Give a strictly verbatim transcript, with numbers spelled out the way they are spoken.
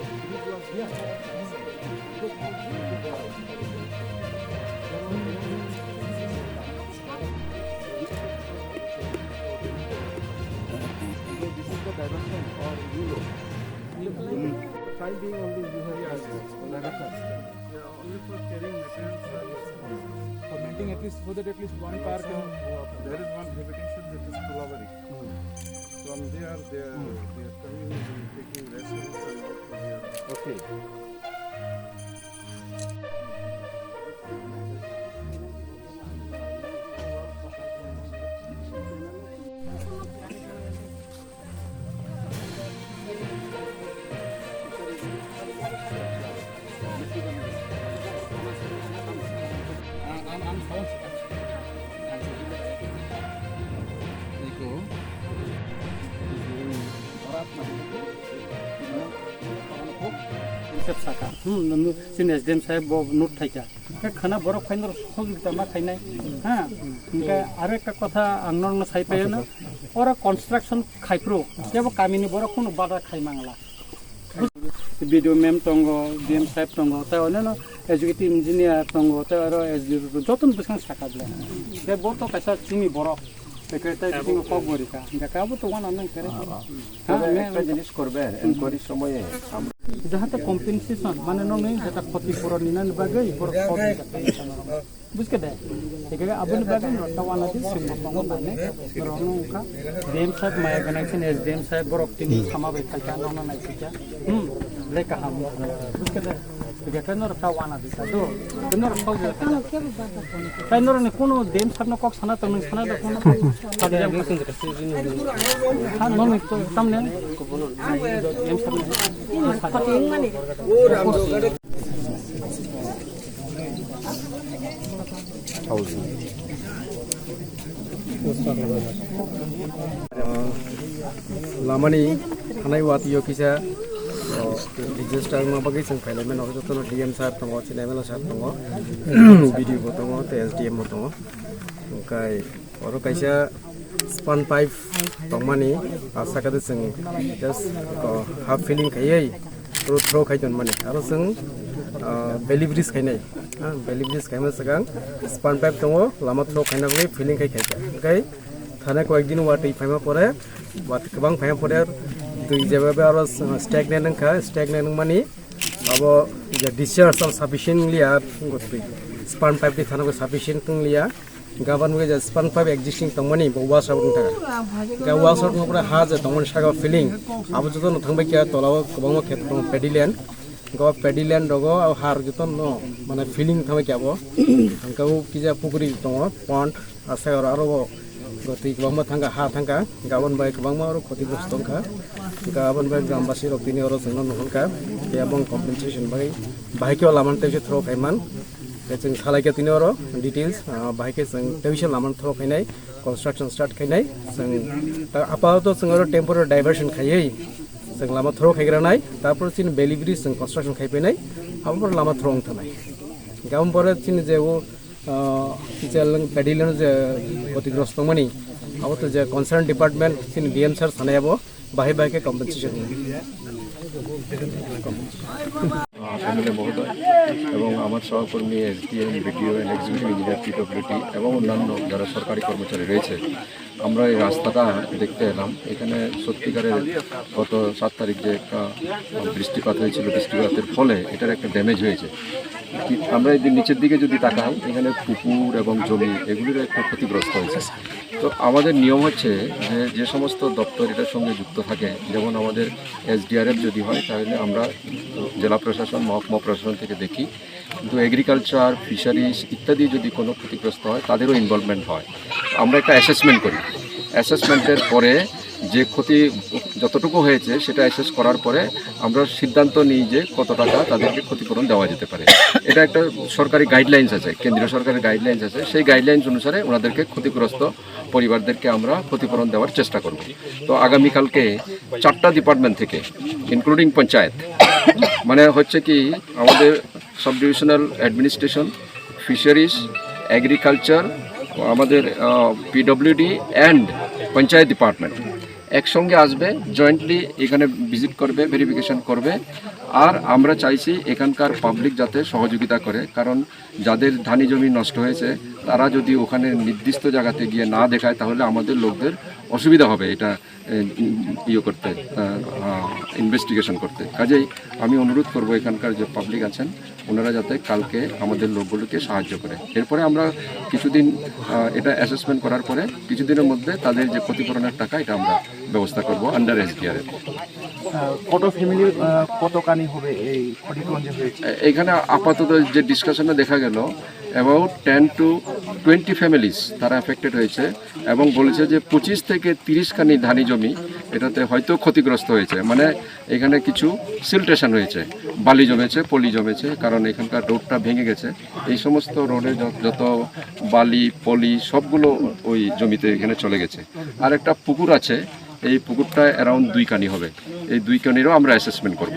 So this is the direction or you know. Time being only you have, yes, direction. They are only for carrying materials and for making at least, so that at least one car can go up. There is one habitation, that is Tulabari. From there, they are, they are coming and taking rest and all from here. Okay. Sep saka. Hmm, nung, sini S D M saheb bo note thaika. Khe khana borok phaino sojogita ma khainai. Ha? Hingke aro ekta kotha ang norokno sai paiyano. Oro construction khaipro, kebo kamini borok kunu bada khai mangla. B D O ma'am tongo, D M saheb tongo, tei oneno executive engineer tongo, tei aro S D O jotono bwskang saka bwle. Tei bo to kaisa chini borok, tei khe tei chini kok bo rika. Hingke abo to wana nang kere. Ha, একটা জিনিস করবেন, এনকোয়ারির সময়ে আমরা jahate compensation, mane nokni jeta khoti puron ninani bagwi borok kok rika. Buske de, ekhe aboni bagwi norok ta wana di sing bosong mane, norok no wngkha, D M saheb maya gwnang sini, S D M saheb borok tini sama bai khaikha, norok no naisikha, hmm, le kaham, buske de, ekhe norok ta wana di sa do, norok sok jora khaikha. Tai norok ni kuno D M saheb no kok sana tong, nung sana da kuno, ha, norok ni to tamne, D M saheb no. Lamani thanai watwi o kisa, o, disaster wngma bagwi chwng phailai mano, jotono D M sir tongo, chini M L A sir tongo, B D O bo tongo, tei S D M bo tongo. Hwnkhe oro kaisa span pipe tongmani, ah, saka de chwng just, oh, half filling khaiwi oro throw khai tonmani. Aro chwng, ah, belly bridge khainai. Ah, belly bridge khaima swkang span pipe tongo, lama throw khaina bagwi filling khai khaikha. Hwnkhe thana koyek din watwi phaima pore, watwi kwbang phaima pore twi jeba aro stagnant wngkha, stagnant wngmani abo je discharge abo sufficient wngya, span pipe ni thana sufficient wngya. Gabon bai je span pipe existing tongmani bo wash out wngkha. Ga wash out wngkha ha je tongmani saka filling. Abo joto no thangbai kya tola o kwbangma kheto tongo paddy land. Ga paddy land rogo abo har joto no mane filling thangbai kya bo. Hangka o kija pukuri tongo pond asai aro aro bo gotwi kwbangma thangka ha thangka. Gabon bai kwbangma aro khoti grosto wngkha. Gabon bai grambasi rok tini oro chwngno nuhunka. Khe abong compensation bai bahai khe o lamani tei se thro khaiman. Khe chwng salaikha tini oro details, ah, bahai khe chwng tei se lamani thro khainai, construction start khainai. Chwng ta apato chwng oro temporary diversion khaiwi chwng lama thro khaigranai, tarpor chini belly bridge chwng construction khaipainai, abo pore lama thro wng thanai. Gabon pore chini je o, ah, je paddy land je khotigrosto tongmani, abo to je concern department chini D M sir sanai abo, bahai bahai khe compensation. MLA মহোদয় এবং আমার সহকর্মী SDM, BDO, and executive engineer, PWD এবং অন্যান্য যারা সরকারি কর্মচারী রয়েছে, আমরা এই রাস্তাটা দেখতে এলাম। এখানে সত্যিকারের গত সাত তারিখ যে একটা বৃষ্টিপাত হয়েছিল, বৃষ্টিপাতের ফলে এটার একটা ড্যামেজ হয়েছে। কি, আমরা এই নিচের দিকে যদি তাকাই, এখানে পুকুর এবং জমি এগুলির একটা ক্ষতিগ্রস্ত হয়েছে। তো আমাদের নিয়ম হচ্ছে যে, যে সমস্ত দপ্তর এটার সঙ্গে যুক্ত থাকে, যেমন আমাদের এসডিআরএফ যদি হয়, তাহলে আমরা জেলা প্রশাসন, মহকুমা প্রশাসন থেকে দেখি, কিন্তু এগ্রিকালচার, ফিশারিজ ইত্যাদি যদি কোনো ক্ষতিগ্রস্ত হয়, তাদেরও ইনভলভমেন্ট হয়। আমরা একটা অ্যাসেসমেন্ট করি, অ্যাসেসমেন্টের পরে যে ক্ষতি যতটুকু হয়েছে সেটা অ্যাসেস করার পরে আমরা সিদ্ধান্ত নিই যে কত টাকা তাদেরকে ক্ষতিপূরণ দেওয়া যেতে পারে। এটা একটা সরকারি গাইডলাইন্স আছে, কেন্দ্রীয় সরকারের গাইডলাইন্স আছে, সেই গাইডলাইন্স অনুসারে ওনাদেরকে ক্ষতিগ্রস্ত পরিবারদেরকে আমরা ক্ষতিপূরণ দেওয়ার চেষ্টা করব। তো আগামীকালকে চারটা ডিপার্টমেন্ট থেকে, ইনক্লুডিং পঞ্চায়েত, মানে হচ্ছে কি আমাদের sub divisional administration, fisheries, agriculture, আমাদের পিডব্লিউডি অ্যান্ড পঞ্চায়েত ডিপার্টমেন্ট, একসঙ্গে আসবে, জয়েন্টলি এখানে ভিজিট করবে, ভেরিফিকেশন করবে। আর আমরা চাইছি এখানকার পাবলিক যাতে সহযোগিতা করে, কারণ যাদের ধানি জমি নষ্ট হয়েছে, তারা যদি ওখানে নির্দিষ্ট জায়গাতে গিয়ে না দেখায়, তাহলে আমাদের লোকদের অসুবিধা হবে এটা এ, ইয়ে করতে, ইনভেস্টিগেশন করতে। কাজেই আমি অনুরোধ করব এখানকার যে পাবলিক আছেন, ওনারা যাতে কালকে আমাদের লোকগুলোকে সাহায্য করে। এরপরে আমরা কিছুদিন আহ, এটা অ্যাসেসমেন্ট করার পরে কিছুদিনের মধ্যে তাদের যে ক্ষতিপূরণের টাকা, এটা আমরা ব্যবস্থা করব আন্ডার এসডিআর এর। আহ, কত ফ্যামিলির আহ, কত কানি হবে এই ক্ষতিপূরণ যে হয়েছে? এ- এখানে আপাতত যে ডিসকাশনে দেখা গেল, about ten two twenty families তারা এফেক্টেড হয়েছে এবং বলেছে যে পঁচিশ থেকে তিরিশ খানি ধানি জমি এটাতে হয়তো ক্ষতিগ্রস্ত হয়েছে, মানে এখানে কিছু সিলটেশন হয়েছে, বালি জমেছে, পলি জমেছে, কারণ এখানকার রোডটা ভেঙে গেছে। এই সমস্ত রোডে য- যত বালি পলি সবগুলো ওই জমিতে এখানে চলে গেছে। আর একটা পুকুর আছে, এই পুকুরটা অ্যারাউন্ড দুই কানি হবে, এই দুই কানিরও আমরা অ্যাসেসমেন্ট করব।